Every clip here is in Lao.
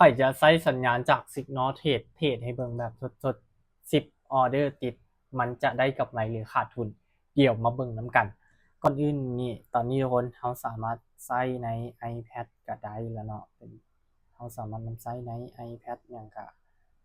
ຂ້ອຍຈະໃຊ້ສັນຍານຈາກ Signal Trade ເທຣດໃຫ້ເບິ່ງແບບສົດໆ ສິບອໍເດີຕິດ ມັນຈະໄດ້ກຳໄລ ຫຼື ຂາດທຶນ. ດຽວມາເບິ່ງນຳກັນ. ກ່ອນອື່ນນີ້ ຕອນນີ້ທຸກຄົນ ເຮົາສາມາດໃຊ້ໃນ iPad ກະໄດ້ແລ້ວເນາະ ເປັນ ເຮົາສາມາດນຳໃຊ້ໃນ iPad ຫຍັງກະ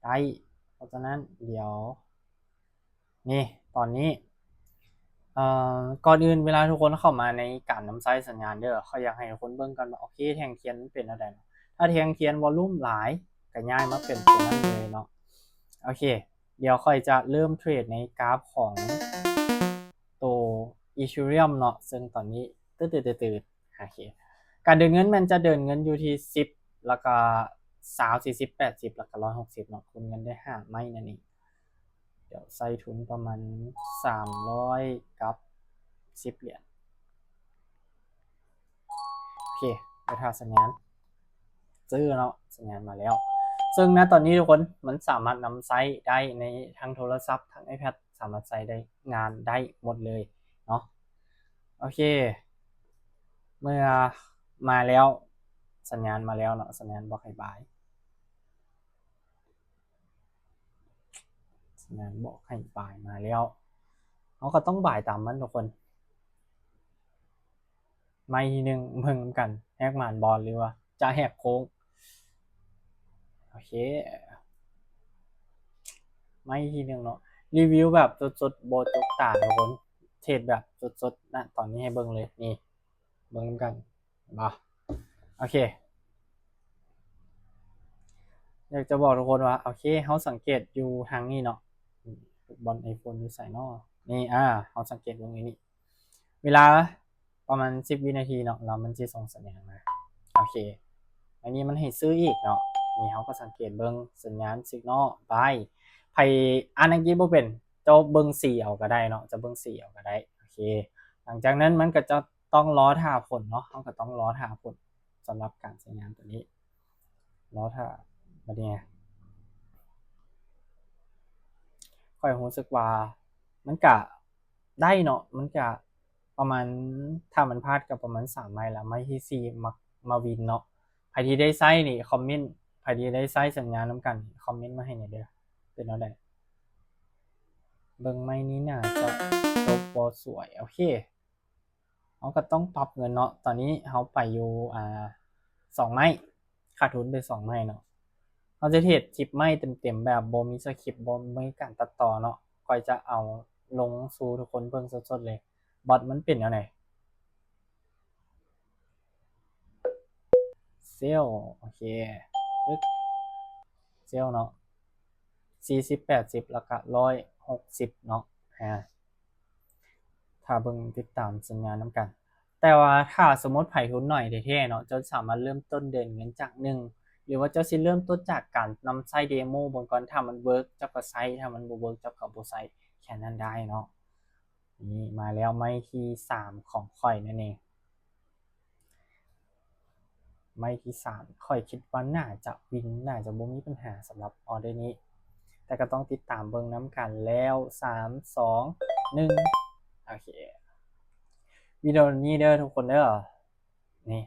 ໄດ້. ເພາະສະນັ້ນ ດຽວ ນີ້ ຕອນນີ້ ເອີ ກ່ອນອື່ນ ເວລາທຸກຄົນເຂົ້າມາໃນການນຳໃຊ້ສັນຍານເດີ ຂ້ອຍຢາກໃຫ້ທຸກຄົນເບິ່ງກ່ອນວ່າ ໂອເຄ ແທ່ງທຽນມັນເປັນແນວໃດເນາະ. ຖ້າແທ່ງທຽນວໍລຸ່ມຫຼາຍ ກະຍ້າຍມາເປັນຕົວນັ້ນເລີຍເນາະ. ໂອເຄ ດຽວຂ້ອຍຈະເລີ່ມເທຣດໃນກາຟຂອງໂຕ Ethereum ເນາະ ເຊິ່ງຕອນນີ້ ຕຶດໆໆໆ ໂອເຄ ການເດີນເງິນແມ່ນຈະເດີນເງິນຢູ່ທີ່ສິບ ແລ້ວກະຊາວ ສີ່ສິບ ແປດສິບ ແລ້ວກະຮ້ອຍຫົກສິບເນາະ ຄູນເງິນດ້ວຍຫ້າໄມ້ນັ້ນເອງ. ດຽວໃສ່ທຶນປະມານສາມຮ້ອຍກັບສິບຫຼຽນ. ໂອເຄ ໄປຖ້າສັນຍານຊື້ເນາະ ສັນຍານມາແລ້ວ. ເຊິ່ງນະຕອນນີ້ທຸກຄົນ ມັນສາມາດນຳໃຊ້ໄດ້ໃນທັງໂທລະສັບ ທັງ iPad ສາມາດໃຊ້ໄດ້ ງານໄດ້ໝົດເລີຍເນາະ. ໂອເຄ ເມື່ອມາແລ້ວ ສັນຍານມາແລ້ວເນາະ ສັນຍານບອກໃຫ້ບາຍ ສັນຍານບອກໃຫ້ບາຍມາແລ້ວ ເຮົາກະຕ້ອງບາຍຕາມມັນທຸກຄົນ. ໄມ້ທີໜຶ່ງ ເບິ່ງນຳກັນ ແຫກໝານບໍ່ ຫຼືວ່າຈະແຫກໂຄ້ງ. ໂອເຄ ໄມ້ທີໜຶ່ງເນາະ ຣີວິວແບບສົດໆ ບໍ່ຈົກຕາທຸກຄົນ ເທຣດແບບສົດໆ ນະຕອນນີ້ໃຫ້ເບິ່ງເລີຍ ນີ້ ເບິ່ງນຳກັນ ເຫັນບໍ່? ໂອເຄ ຢາກຈະບອກທຸກຄົນວ່າ ໂອເຄ ເຮົາສັງເກດຢູ່ທາງນີ້ເນາະ ບ່ອນ iPhone ຢູ່ໃສເນາະ ນີ້ ອາ ເຮົາສັງເກດເບິ່ງຢູ່ນີ້ ເວລາປະມານສິບວິນາທີເນາະ ແລ້ວມັນຊິສົ່ງສັນຍານມາ. ໂອເຄ ອັນນີ້ມັນໃຫ້ຊື້ອີກເນາະ ນີ້ເຮົາກະສັງເກດເບິ່ງສັນຍານ Signal Buy. ໃຜອ່ານອັງກິດບໍ່ເປັນ ເຈົ້າເບິ່ງສີເອົາກະໄດ້ເນາະ ເຈົ້າເບິ່ງສີເອົາກະໄດ້. ໂອເຄ ຫຼັງຈາກນັ້ນມັນກະຈະຕ້ອງລໍຖ້າຜົນເນາະ ເຮົາກະຕ້ອງລໍຖ້າຜົນສຳລັບການໃຊ້ງານໂຕນີ້ ລໍຖ້າ. ບາດນີ້ ຂ້ອຍຮູ້ສຶກວ່າມັນກະ ໄດ້ເນາະ ມັນກະປະມານ ຖ້າມັນພາດກະປະມານສາມໄມ້ລະ ໄມ້ທີສີ່ມາ ມາວິນເນາະ. ໃຜທີ່ໄດ້ໃຊ້ນີ້ຄອມເມັ້ນ ໃຜທີ່ໄດ້ໃຊ້ສັນຍານນຳກັນ ຄອມເມັ້ນມາໃຫ້ແດ່ເດີ ເປັນແນວໃດ? ເບິ່ງໄມ້ນີ້ໜ້າຈະຕົກບໍ່ສວຍ. ໂອເຄ ເຮົາກະຕ້ອງປັບເງິນເນາະ ຕອນນີ້ເຮົາໄປຢູ່ ອາ ສອງໄມ້ ຂາດທຶນໄປສອງໄມ້ເນາະ. ເຮົາຈະເທຣດສິບໄມ້ເຕັມໆ ແບບບໍ່ມີສະຄຣິບ ບໍ່ມີການຕັດຕໍ່ເນາະ. ຂ້ອຍຈະເອົາລົງສູ່ທຸກຄົນເບິ່ງສົດໆເລີຍ ບອດມັນເປັນແນວໃດ. ເຊວ ໂອເຄ ປຶບ ເຊວເນາະ ສີ່ສິບ ແປດສິບ ແລ້ວກະຮ້ອຍຫົກສິບເນາະ. ອາ ຖ້າເບິ່ງຕິດຕາມສັນຍານນຳກັນ. ແຕ່ວ່າຖ້າສົມມຸດໃຜທຶນໜ້ອຍແທ້ໆເນາະ ເຈົ້າສາມາດເລີ່ມຕົ້ນເດີນເງິນຈາກໜຶ່ງ ຫຼືວ່າເຈົ້າຊິເລີ່ມຕົ້ນຈາກການນຳໃຊ້ເດໂມເບິ່ງກ່ອນ ຖ້າມັນເວີກເຈົ້າກະໃຊ້ ຖ້າມັນບໍ່ເວີກເຈົ້າກະບໍ່ໃຊ້ ແຄ່ນັ້ນໄດ້ເນາະ. ນີ້ມາແລ້ວ ໄມ້ທີສາມຂອງຂ້ອຍນັ້ນເອງ. ໄມ້ທີສາມ ຂ້ອຍຄິດວ່າໜ້າຈະວິນ ໜ້າຈະບໍ່ມີບັນຫາສຳລັບອໍເດີນີ້ ແຕ່ກະຕ້ອງຕິດຕາມເບິ່ງນຳກັນ. ແລ້ວ ສາມ ສອງ ໜຶ່ງ ໂອເຄ ວິດີໂອນີ້ເດີທຸກຄົນເດີ ນີ້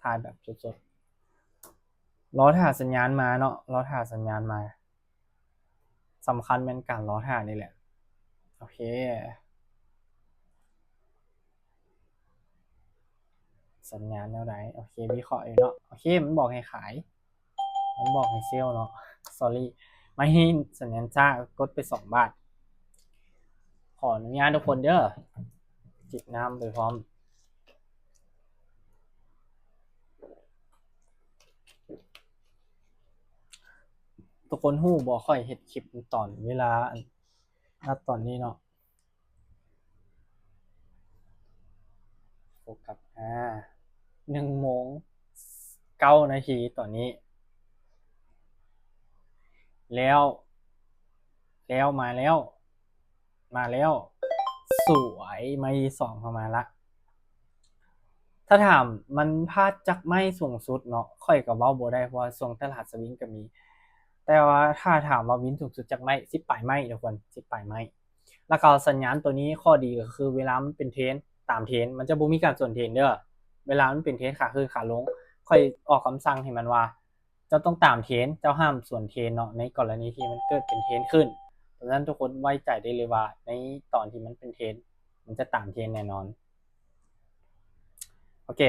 ຖ່າຍແບບສົດໆ ລໍຖ້າສັນຍານມາເນາະ ລໍຖ້າສັນຍານມາ. ສຳຄັນແມ່ນການລໍຖ້ານີ້ແຫຼະ. ໂອເຄ ສັນຍານແນວໃດ? ໂອເຄ ວິເຄາະຢູ່ເນາະ. ໂອເຄ ມັນບອກໃຫ້ຂາຍ ມັນບອກໃຫ້ເຊວເນາະ. ຊໍຣີ ມາເຫັນສັນຍານຊ້າ ກົດໄປສອງບາດ. ຂໍອະນຸຍາດທຸກຄົນເດີ ຈິບນ້ຳໄປພ້ອມ. ທຸກຄົນຮູ້ບໍ່ ຂ້ອຍເຮັດຄລິບຕອນເວລາ ນັດຕອນນີ້ເນາະ ໂຟກັສ ອາ ໜຶ່ງໂມງເກົ້ານາທີຕອນນີ້. ແລ້ວ ແລ້ວ ມາແລ້ວ ມາແລ້ວ ສວຍ ໄມ້ທີສອງເຂົ້າມາລະ. ຖ້າຖາມມັນພາດຈັກໄມ້ສູງສຸດເນາະ ຂ້ອຍກະເວົ້າບໍ່ໄດ້ ເພາະວ່າຊ່ວງຕະຫຼາດສະວິງກະມີ ແຕ່ວ່າຖ້າຖາມວ່າວິນສູງສຸດຈັກໄມ້ ສິບປາຍໄມ້ທຸກຄົນ ສິບປາຍໄມ້. ແລ້ວກະສັນຍານໂຕນີ້ຂໍ້ດີກະຄືເວລາມັນເປັນເທຣນ ຕາມເທຣນ ມັນຈະບໍ່ມີການສວນເທຣນເດີ. ເວລາມັນເປັນເທຣນຂາຂຶ້ນຂາລົງ ຂ້ອຍອອກຄຳສັ່ງໃຫ້ມັນວ່າ ຈົ້າຕ້ອງຕາມເທຣນ, ເຈົ້າຫ້າມສວນເທຣນເນາະ ໃນກໍລະນີທີ່ມັນເກີດເປັນເທຣນຂຶ້ນ. ສະນັ້ນທຸກຄົນໄວ້ໃຈໄດ້ເລີຍວ່າ ໃນຕອນທີ່ມັນເປັນເທຣນ ມັນຈະຕາມເທຣນແນ່ນອນ. ໂອເຄ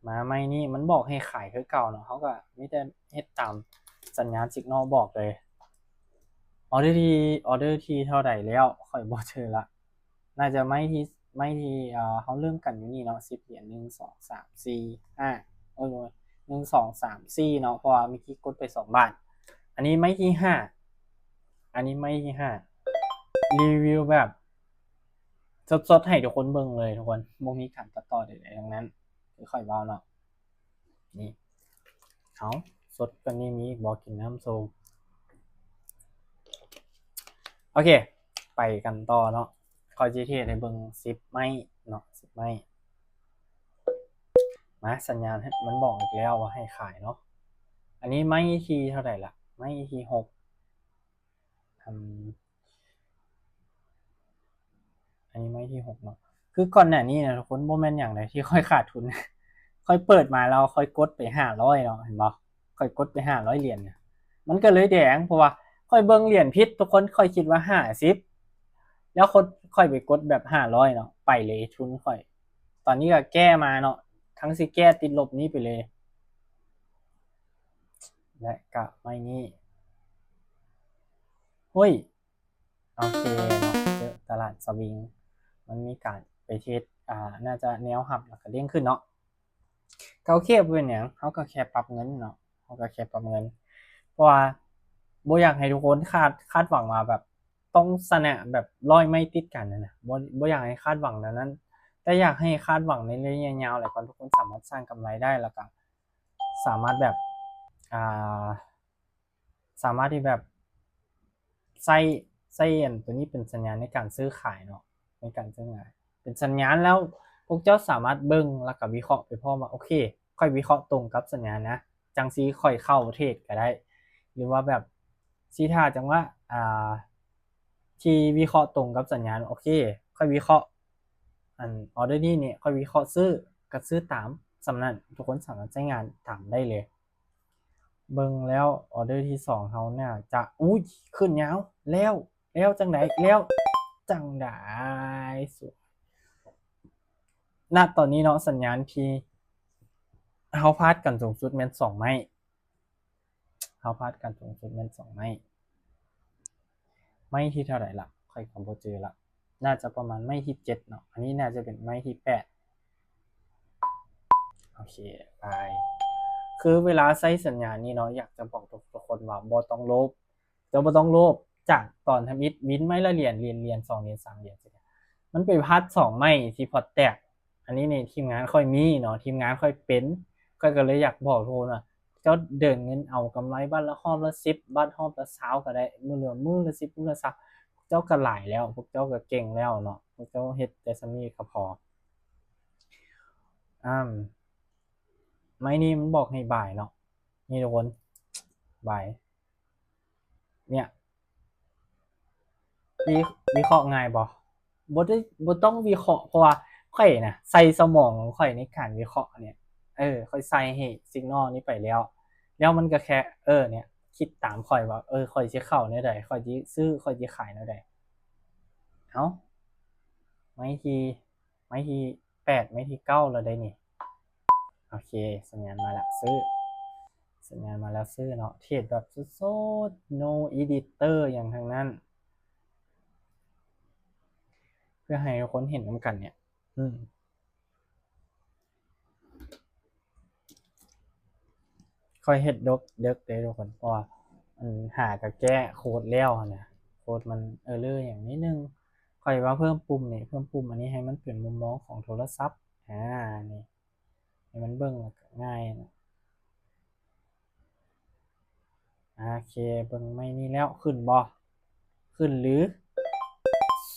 ມາໄມ້ນີ້ມັນບອກໃຫ້ຂາຍຄືເກົ່າເນາະ, ເຮົາກໍມີແຕ່ເຮັດຕາມສັນຍານ Signal ບອກເລີຍ. ອອເດີທີ່ ອອເດີທີ່ເທົ່າໃດແລ້ວ ຂ້ອຍບໍ່ຈື່ລະ. ໜ້າຈະໄມ້ທີ່ ໄມ້ທີ່ ເອີ ເຮົາເລີ່ມກັນຢູ່ນີ້ເນາະ ສິບຫຼຽນ ໜຶ່ງ ສອງ ສາມ ສີ່ ຫ້າ ໂອ້ຍ ໜຶ່ງ ສອງ ສາມ ສີ່ເນາະ ເພາະວ່າເມື່ອກີ້ກົດໄປສອງບາດ. ອັນນີ້ໄມ້ທີຫ້າ ອັນນີ້ໄມ້ທີຫ້າ ຣີວິວແບບສົດໆໃຫ້ທຸກຄົນເບິ່ງເລີຍທຸກຄົນ, ບໍ່ມີການຕັດຕໍ່ໃດໆທັງນັ້ນ ຄືຂ້ອຍເວົ້າເນາະ. ນີ້ ເອົາ ສົດກວ່ານີ້ມີອີກບໍ່? ກິນນ້ຳໂຊ. ໂອເຄ ໄປກັນຕໍ່ເນາະ, ຂ້ອຍຊິເທດໃຫ້ເບິ່ງສິບໄມ້ເນາະ ສິບໄມ້. ມາ ສັນຍານມັນບອກອີກແລ້ວວ່າໃຫ້ຂາຍເນາະ. ອັນນີ້ໄມ້ທີເທົ່າໃດລະ? ໄມ້ທີຫົກ. ອັນ ອັນນີ້ໄມ້ທີຫົກເນາະ. ຄືກ່ອນໜ້ານີ້ນະທຸກຄົນ ບໍ່ແມ່ນຫຍັງໃດທີ່ຂ້ອຍຂາດທຶນ, ຂ້ອຍເປີດມາແລ້ວຂ້ອຍກົດໄປຫ້າຮ້ອຍເນາະ ເຫັນບໍ່? ຂ້ອຍກົດໄປຫ້າຮ້ອຍຫຼຽນນະ ມັນກໍເລີຍແດງ ເພາະວ່າຂ້ອຍເບິ່ງຫຼຽນຜິດທຸກຄົນ, ຂ້ອຍຄິດວ່າຫ້າສິບ ແລ້ວຄົນ ຂ້ອຍໄປກົດແບບຫ້າຮ້ອຍເນາະ ໄປເລີຍທຶນຂ້ອຍ. ຕອນນີ້ກໍແກ້ມາເນາະ ທັງຊິແກ້ຕິດລົບນີ້ໄປເລີຍ. ແລະກະໄມ້ນີ້ ໂອ້ຍ ໂອເຄເນາະ ເຈີຕະຫຼາດສະວິງ ມັນມີການໄປເທສ ອ່າ ໜ້າຈະແນວຮັບ ແລ້ວກະເດ້ງຂຶ້ນເນາະ. ກໍໂອເຄ ບໍ່ເປັນຫຍັງ ເຮົາກໍແຄ່ປັບເງິນເນາະ ເຮົາກໍແຄ່ປັບເງິນ ເພາະວ່າບໍ່ຢາກໃຫ້ທຸກຄົນຄາດ ຄາດຫວັງວ່າແບບຕ້ອງຊະນະແບບຮ້ອຍໄມ້ຕິດກັນຫັ້ນນະ ບໍ່ ບໍ່ຢາກໃຫ້ຄາດຫວັງແນວນັ້ນ ແຕ່ຢາກໃຫ້ຄາດຫວັງໃນໄລຍະຍາວ ແລ້ວກໍທຸກຄົນສາມາດສ້າງກຳໄລໄດ້ ແລ້ວກໍສາມາດແບບ ອ່າ ສາມາດທີ່ແບບໃຊ້ ໃຊ້ອັນໂຕນີ້ເປັນສັນຍານໃນການຊື້ຂາຍເນາະ ໃນການຊື້ຂາຍ ເປັນສັນຍານ ແລ້ວພວກເຈົ້າສາມາດເບິ່ງ ແລ້ວກໍວິເຄາະໄປພ້ອມວ່າ ໂອເຄ ຂ້ອຍວິເຄາະຕົງກັບສັນຍານນະ ຈັ່ງຊີ້ຂ້ອຍເຂົ້າເທຣດກໍໄດ້ ຫຼືວ່າແບບຊິຖ້າຈັງຫວະ ອ່າ ທີ່ວິເຄາະຕົງກັບສັນຍານ ໂອເຄ ຂ້ອຍວິເຄາະ ອັນ ອອເດີນີ້ນີ້ ຂ້ອຍວິເຄາະຊື້ ກໍຊື້ຕາມ ສ່ຳນັ້ນ ທຸກຄົນສາມາດໃຊ້ງານຕາມໄດ້ເລີຍ. ເບິ່ງແລ້ວ ອອເດີທີສອງເຮົາໜ້າຈະ ອຸ້ຍ ຂຶ້ນຍາວ ແລ້ວ ແລ້ວຈັ່ງໃດ ແລ້ວຈັ່ງໃດ ສວຍ. ນະຕອນນີ້ເນາະ ສັນຍານທີ່ເຮົາພາດກັນສູງສຸດແມ່ນສອງໄມ້ ເຮົາພາດກັນສູງສຸດແມ່ນສອງໄມ້. ໄມ້ທີເທົ່າໃດລະ? ຂ້ອຍກໍບໍ່ຈື່ລະ. ໜ້າຈະປະມານໄມ້ທີເຈັດເນາະ. ອັນນີ້ໜ້າຈະເປັນໄມ້ທີແປດ. ໂອເຄ ໄປ. ຄືເວລາໃຊ້ສັນຍານນີ້ເນາະ, ຢາກຈະບອກທຸກໆຄົນວ່າບໍ່ຕ້ອງໂລບ. ເຈົ້າບໍ່ຕ້ອງໂລບ. ຈາກຕອນທຳອິດວິນໄມ້ລະຫຼຽນ, ຫຼຽນ, ຫຼຽນສອງຫຼຽນ, ສາມຫຼຽນ ມັນໄປພາດສອງໄມ້ທີ່ພອດແຕກ. ອັນນີ້ນີ້ທີມງານຂ້ອຍມີເນາະ, ທີມງານຂ້ອຍເປັນ, ຂ້ອຍກໍເລີຍຢາກບອກທຸກຄົນວ່າ ເຈົ້າເດີນເງິນເອົາກຳໄລບາດລະຮອບລະສິບ, ບາດຮອບລະຊາວກໍໄດ້, ມື້ລະ ມື້ລະສິບ, ມື້ລະຊາວ, ພວກເຈົ້າກໍຫຼາຍແລ້ວ, ພວກເຈົ້າກໍເກັ່ງແລ້ວເນາະ, ພວກເຈົ້າເຮັດແຕ່ສ່ຳນີ້ກໍພໍ. ອາ ໄມ້ນີ້ມັນບອກໃຫ້ບາຍເນາະ, ນີ້ທຸກຄົນ, ບາຍ. ເນຍ ວິ ວິເຄາະງ່າຍບໍ່? ບໍ່ໄດ້ ບໍ່ຕ້ອງວິເຄາະ ເພາະວ່າຂ້ອຍນະ ໃສ່ສະໝອງຂອງຂ້ອຍໃນການວິເຄາະເນຍ. ເອີ ຂ້ອຍໃສ່ໃຫ້ signal ນີ້ໄປແລ້ວ, ແລ້ວມັນກໍແຄ່ ເອີ ເນຍ ຄິດຕາມຂ້ອຍວ່າ ເອີ ຂ້ອຍຊິເຂົ້າແນວໃດ, ຂ້ອຍຊິຊື້, ຂ້ອຍຊິຂາຍແນວໃດ. ເອົ້າ ໄມ້ທີ ໄມ້ທີແປດ ໄມ້ທີເກົ້າແລ້ວເດ້ນີ້. ໂອເຄ ສັນຍານມາແລ້ວ ຊື້. ສັນຍານມາແລ້ວ ຊື້ເນາະ. ເທຣດແບບສົດໆ no editor ຫຍັງທັງນັ້ນ ເພື່ອໃຫ້ທຸກຄົນເຫັນນຳກັນເນຍ. ອືມ ຂ້ອຍເຮັດດົກເດິກເດ້ທຸກຄົນ ເພາະວ່າ ອັນ ຫາກະແກ້ໂຄດແລ້ວຫັ້ນນະ, ໂຄດມັນ error ຫຍັງນິດໜຶ່ງ. ຂ້ອຍວ່າເພີ່ມປຸ່ມນີ້ ເພີ່ມປຸ່ມອັນນີ້ໃຫ້ມັນເປັນມຸມມອງຂອງໂທລະສັບ ອາ ນີ້ ໃຫ້ມັນເບິ່ງແລ້ວກະງ່າຍນະ. ໂອເຄ ເບິ່ງໄມ້ນີ້ແລ້ວ ຂຶ້ນບໍ່? ຂຶ້ນຫຼື?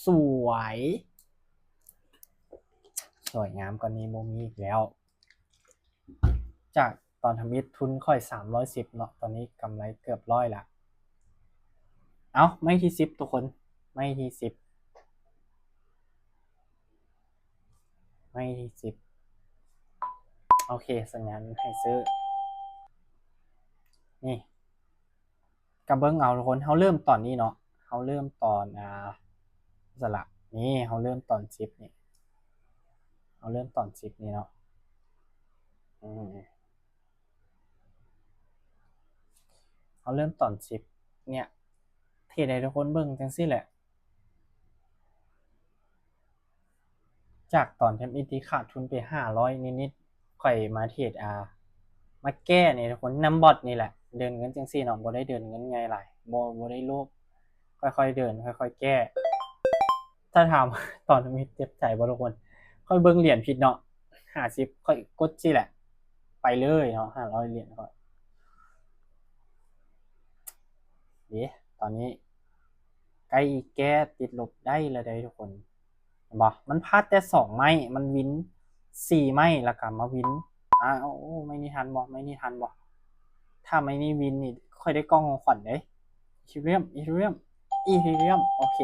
ສວຍ ສວຍງາມກວ່ານີ້ບໍ່ມີອີກແລ້ວ. ຈາກຕອນທຳອິດທຶນຂ້ອຍສາມຮ້ອຍສິບເນາະ, ຕອນນີ້ກຳໄລເກືອບຮ້ອຍລະ. ເອົ້າ ໄມ້ທີສິບທຸກຄົນ, ໄມ້ທີສິບ. ໄມ້ທີສິບ ໂອເຄ ສັນຍານໃຫ້ຊື້. ກໍເບິ່ງເອົາທຸກຄົນ ເຮົາເລີ່ມຕອນນີ້ເນາະ ເຮົາເລີ່ມຕອນ ອ່າ ສະລະ ນີ້ ເຮົາເລີ່ມຕອນສິບນີ້ ເຮົາເລີ່ມຕອນສິບນີ້ເນາະ ອືມ ເຮົາເລີ່ມຕອນສິບ ເນຍ ເທຣດໃຫ້ທຸກຄົນເບິ່ງຈັ່ງຊີ້ແຫຼະ. ຈາກຕອນທຳອິດທີ່ຂາດທຶນໄປຫ້າຮ້ອຍນິດໆ ຂ້ອຍມາເທຣດ ອ່າ ມາແກ້ນີ້ທຸກຄົນ ນຳບອດນີ້ແຫຼະ ເດີນເງິນຈັ່ງຊີ້ເນາະ ບໍ່ໄດ້ເດີນເງິນໃຫຍ່ຫຼາຍ ບໍ່ ບໍ່ໄດ້ໂລບ ຄ່ອຍໆເດີນ ຄ່ອຍໆແກ້. ຖ້າຖາມຕອນທຳອິດເຈັບໃຈບໍ່ທຸກຄົນ ຂ້ອຍເບິ່ງຫຼຽນຜິດເນາະ ຫ້າສິບ ຂ້ອຍກົດຊີ້ແຫຼະ ໄປເລີຍເນາະ ຫ້າຮ້ອຍຫຼຽນຂ້ອຍ. ເດ້ ຕອນນີ້ໃກ້ແກ້ຕິດລົບໄດ້ແລ້ວເດ້ທຸກຄົນ ເຫັນບໍ່? ມັນພາດແຕ່ສອງໄມ້ ມັນວິນສີ່ໄມ້ ແລ້ວກໍມາວິນ ອ້າວ ໄມ້ນີ້ທັນບໍ່? ໄມ້ນີ້ທັນບໍ່? ຖ້າໄມ້ນີ້ວິນນີ້ ຂ້ອຍໄດ້ກ່ອງຂອງຂວັນເດ້ ອີເທີຣຽມ ອີເທີຣຽມ ອີເທີຣຽມ ໂອເຄ.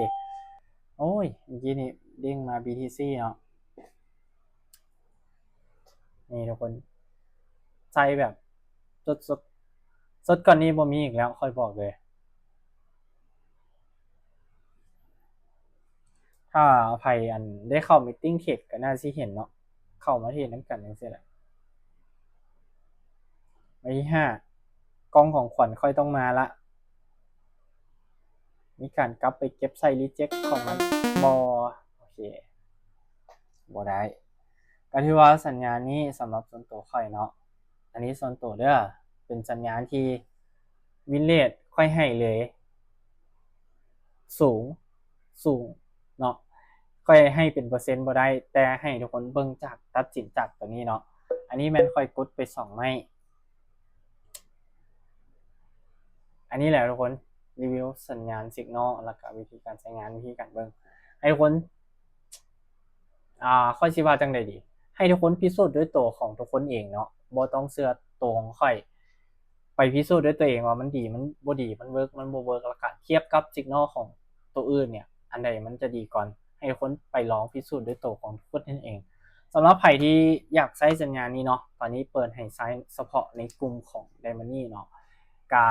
ໂອ້ຍ ເມື່ອກີ້ນີ້ເດ້ງມາ ບີທີຊີ ເນາະ. ນີ້ທຸກຄົນ ໃສ່ແບບສົດໆ ສົດກວ່ານີ້ບໍ່ມີອີກແລ້ວ ຂ້ອຍບອກເລີຍ. ຖ້າໃຜ ອັນ ໄດ້ເຂົ້າມີດຕິ້ງເທຣດກໍໜ້າຊິເຫັນເນາະ ເຂົ້າມາເທຣດນຳກັນຈັ່ງຊີ້ແຫຼະ. ໃບທີຫ້າ ກ່ອງຂອງຂວັນຂ້ອຍຕ້ອງມາລະ. ມີການກັບໄປເກັບໃສ່ຣີເຈັກຂອງມັນບໍ່? ໂອເຄ ບໍ່ໄດ້. ກໍຖືວ່າສັນຍານນີ້ສຳລັບສ່ວນຕົວຂ້ອຍເນາະ ອັນນີ້ສ່ວນຕົວເດີ້ ເປັນສັນຍານທີ່ວິນເຣດຂ້ອຍໃຫ້ເລີຍ ສູງ ສູງເນາະ. ຂ້ອຍໃຫ້ເປັນເປີເຊັນບໍ່ໄດ້ ແຕ່ໃຫ້ທຸກຄົນເບິ່ງຈາກ ຕັດສິນຈາກຕົວນີ້ເນາະ. ອັນນີ້ແມ່ນຂ້ອຍກົດໄປສອງໄມ້. ອັນນີ້ແຫຼະທຸກຄົນ ຣີວິວສັນຍານ Signal ແລ້ວກໍວິທີການໃຊ້ງານ ວິທີການເບິ່ງ ໃຫ້ທຸກຄົນ ອ່າ ຂ້ອຍຊິວ່າຈັ່ງໃດດີ ໃຫ້ທຸກຄົນພິສູດດ້ວຍຕົວຂອງທຸກຄົນເອງເນາະ ບໍ່ຕ້ອງເຊື່ອຕົວຂອງຂ້ອຍ ໄປພິສູດດ້ວຍຕົວເອງວ່າມັນດີ ມັນບໍ່ດີ ມັນເວີກ ມັນບໍ່ເວີກ ແລ້ວກໍທຽບກັບ Signal ຂອງຕົວອື່ນເນຍ ອັນໃດມັນຈະດີກ່ອນ ໃຫ້ຄົນໄປລອງພິສູດດ້ວຍໂຕຂອງຄົນເອງ. ສຳລັບໃຜທີ່ຢາກໃຊ້ສັນຍານີ້ເນາະ ຕອນນີ້ເປີດໃຫ້ໃຊ້ສະເພາະໃນກຸ່ມຂອງ Diamond ນີ້ເນາະ ກະ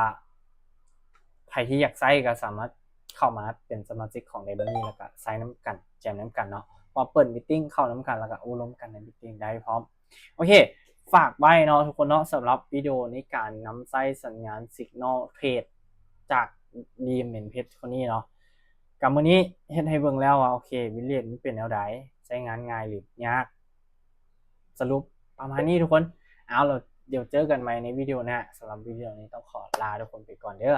ໃຜທີ່ຢາກໃຊ້ກະສາມາດເຂົ້າມາເປັນສະມາຊິກຂອງ Diamond ນີ້ ແລ້ວກະໃຊ້ນຳກັນ ແຈມນຳກັນເນາະ ມາເປີດມີດຕິ້ງເຂົ້ານຳກັນ ແລ້ວກະໂອ້ລົມກັນໃນມີດຕິ້ງໄດ້ພ້ອມ. ໂອເຄ ຝາກໄວ້ເນາະທຸກຄົນເນາະ ສຳລັບວິດີໂອໃນການນຳໃຊ້ສັນຍານ Signal Trade ຈາກ Dream Invest ຄົນນີ້ເນາະ. ກະມື້ນີ້ເຮັດໃຫ້ເບິ່ງແລ້ວວ່າ ໂອເຄ ວິນເຣດມັນເປັນແນວໃດ ໃຊ້ງານງ່າຍຫຼືຍາກ ສະຫຼຸບປະມານນີ້ທຸກຄົນ. ເອົາ ແລ້ວດຽວເຈີກັນໃໝ່ໃນວິດີໂອໜ້າ. ສຳລັບວິດີໂອນີ້ຕ້ອງຂໍລາທຸກຄົນໄປກ່ອນເດີ້.